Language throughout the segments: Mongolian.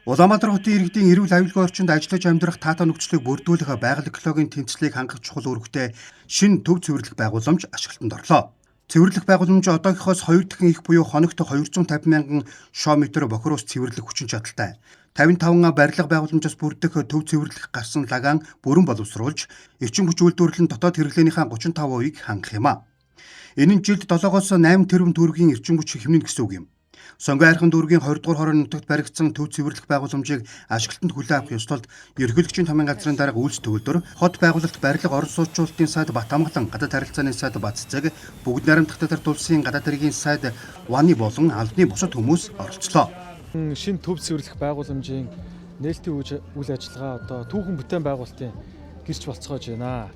Улаанбаатар хотын иргэдийн эрүүл аюулгүй орчинд ажиллаж амьдрах таатай нөхцөлийг бүрдүүлэх байгаль экологийн тэнцлийг хангах чухал үүрэгтэй шинэ төв цэвэрлэх байгууламж ашиглалтанд орлоо. Цэвэрлэх байгууламж одоогийнхоос 2 дахин их буюу хоногт 250 мянган шометр бохир ус цэвэрлэх хүчин чадалтай. 55 барилга байгууламжаас бүрдэх төв цэвэрлэх гарсан лагаан бүрэн боловсруулж эрчим хүч үйлдвэрлэл нь дотоод хэрэглээнийхээ 35%-ийг хангах юм а. Энэ нь жилд 7-оос 8 тэрбум төгрөгийн эрчим хүч хэмнэнэ гэсэн үг юм. Сонгон хайрхан дүүргийн 20 дугаар хорон нутагт баригдсан төв цэвэрлэх байгууламжийг ашиглалтанд хүлээн авах ёслолд ерөнхийлөгчийн томьёон газрын дарга Үйлс төгөлдөр, хот байгуулалт барилга орон сууцчлалтын сайд Батамгалан, гадаад харилцааны сайд Баццэг, бүгд найрамдах татвар улсын гадаад хэргийн сайд Ваны болон албаны бусад хүмүүс оролцлоо. Шинэ төв цэвэрлэх байгууламжийн нээлтийн үйл ажиллагаа одоо түүхэн бүтээн байгуулалтын гэрч болцоож байна.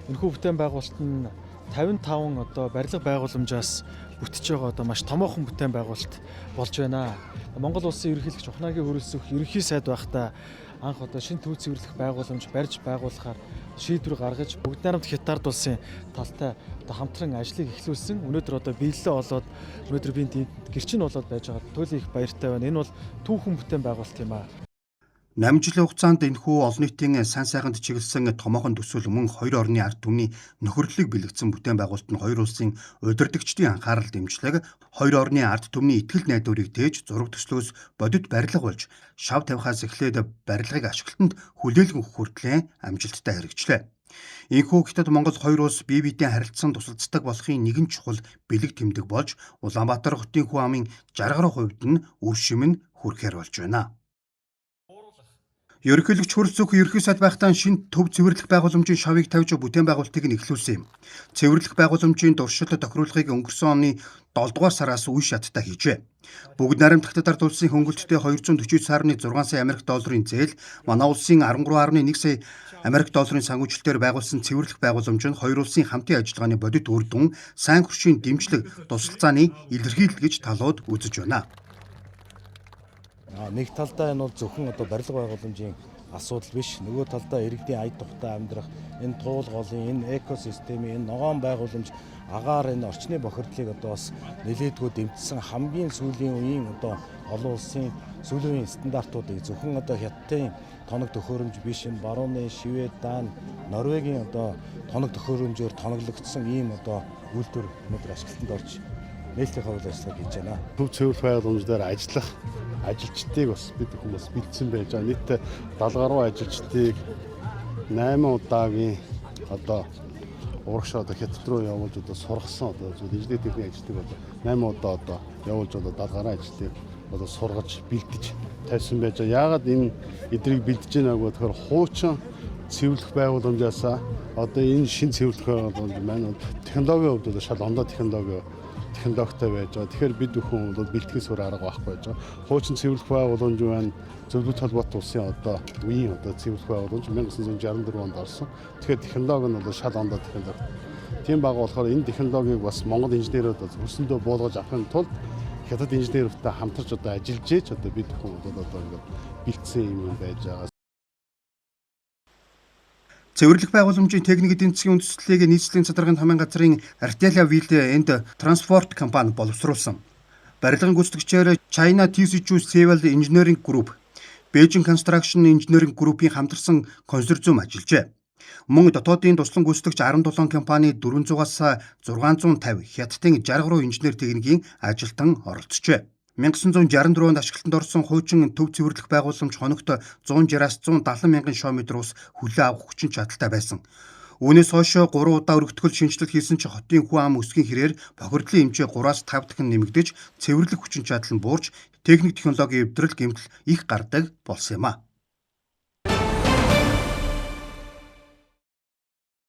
Энэхүү бүтээн байгуулалт нь 55 одоо барилга байгууламжаас бүтэж байгаа одоо маш томоохон бүтээн байгуулалт болж байна. Монгол улсын ерөнхийлөгч Ухнаагийн хөрөлсөх ерөнхий сайд байхдаа анх одоо шинэ төв цэвэрлэх байгууламж барьж байгуулахаар шийдвэр гаргаж бүгд найрамд Хятад улсын талтай одоо хамтран ажлыг эхлүүлсэн. Өнөөдөр одоо биелэлээ олоод өнөөдөр би энд гэрчин болоод байж байгаа. Туйлын их баяртай байна. Энэ бол түүхэн бүтээн байгуулалт юм аа. 8 жилийн хугацаанд энэхүү олон нийтийн сан сайханд чиглэсэн томоохон төсөл мөн хоёр орны ард түмний нөхөрлөлийг бэлгэцсэн бүтээн байгуулалт нь хоёр улсын удирдагчдын анхаарал дэмжлэг, хоёр орны ард түмний итгэл найдварыг тээж зураг төслөөс бодит барилга болж шав тавихаас эхлээд барилгыг ашиглалтанд хүлээлгэн өгөх хүртлээр амжилттай хэрэгжлээ. Энэхүү Хятад Монгол хоёр улс бие биедээ харилцан тусалцдаг болохын нэгэн чухал бэлэг тэмдэг болж Улаанбаатар хотын хүн амын 60 гаруй хувьд нь үр шим нь хүрэхээр болж байна. Ерөнхийлөгч Хөрөлцөх ерөнхий сайд байхдаа шинэ төв цэвэрлэх байгууламжийн шавыг тавьж бүтээн байгуулалтыг нь эхлүүлсэн юм. Цэвэрлэх байгууламжийн туршилт тохируулгыг өнгөрсөн оны 7 дугаар сараас үе шаттай хийжээ. Бүгд найрамдах татар улсын хөнгөлөлттэй 249.6 сая Америк долларын зээл манай улсын 13.1 сая Америк долларын санхүүжилтээр байгуулсан цэвэрлэх байгууламж нь хоёр улсын хамтын ажиллагааны бодит үр дүн, сайн хөршийн дэмжлэг, тусалцааны илэрхийлэл гэж талууд үзэж байна. Нэг талдаа энэ бол зөвхөн одоо барилга байгууламжийн асуудал биш. Нөгөө талдаа иргэдийн ая тухтай амьдрах энэ туул голын энэ экосистемийн энэ ногоон байгууламж агаар энэ орчны бохирдлыг одоо бас нэлээдгүй дэмжсэн хамгийн сүүлийн үеийн одоо олон улсын сүүлийн үеийн стандартуудыг зөвхөн одоо Хятадын тоног төхөөрөмж биш, энэ Барууны, Швед, Дан, Норвегийн одоо тоног төхөөрөмжөөр тоноглогдсон ийм одоо үйлдвэр өнөөдөр ашиглалтанд орж нээлтийн үйл ажиллагааг хийж байна. Төв цэвэрлэх байгууламж дээр ажиллах ажилчдыг бас бид хүмүүс бэлдсэн байж байгаа. Нийтдээ 70 гаруй ажилчдыг 8 удаагийн одоо урагшаа одоо Хятад руу явуулж одоо сургасан, одоо зүйл инженер техникийн ажилтныг одоо 8 удаа одоо явуулж одоо 70 гаруй ажилтныг одоо сургаж бэлдэж тавьсан байж байгаа. Яагаад энэ эдрийг бэлдэж байна вэ гэхээр хуучин цэвэрлэх байгууламжаасаа одоо энэ шинэ цэвэрлэх байгууламж маань технологийн хувьд бол шал ондоо технологитой байж байгаа. Тэгэхээр бид бүхэн бол бэлтгэхээс өөр арга байхгүй байж байгаа. Хуучин цэвэрлэх байгууламж байна. Зөвлөлт холбоот улсын одоо үеийн одоо цэвэрлэх байгууламж 1964 онд орсон. Тэгэхээр технологи нь бол шал ондоо технологи. Тийм байгаа болохоор энэ технологиг бас Монгол инженерүүд хөрсөндөө буулгаж авахын тулд Хятад инженерүүдтэй хамтарч одоо ажиллаж ээж одоо бид бүхэн бол одоо ингээд бэлдсэн юм байж байгаа. Цэвэрлэх байгууламжийн техник эдийн засгийн үндэслэлийг нийслэлийн задаргын томьёон газрын Artelia Wheel and Transport компани боловсруулсан. Барилгын гүйцэтгэгчээр China TCU Civil Engineering Group, Beijing Construction Engineering Group-ийн хамтарсан консорциум ажиллажээ. Мөн дотоодын туслан гүйцэтгэгч 17 компани 400-аас 650 Хятадын 60 гаруй инженер техникийн ажилтан оролцжээ. 1964 онд ашиглалтанд орсон хуучин төв цэвэрлэх байгууламж хоногт 160-аас 170 мянган шометр ус хүлээн авах хүчин чадалтай байсан. Үүнээс хойш 3 удаа өргөтгөл шинэчлэл хийсэн ч хотын хүн ам өсгийн хэрээр бохирдлын хэмжээ 3-аас 5 дахин нэмэгдэж, цэвэрлэх хүчин чадал нь буурч, техник технологийн эвдрэл гэмтэл их гардаг болсон юм а.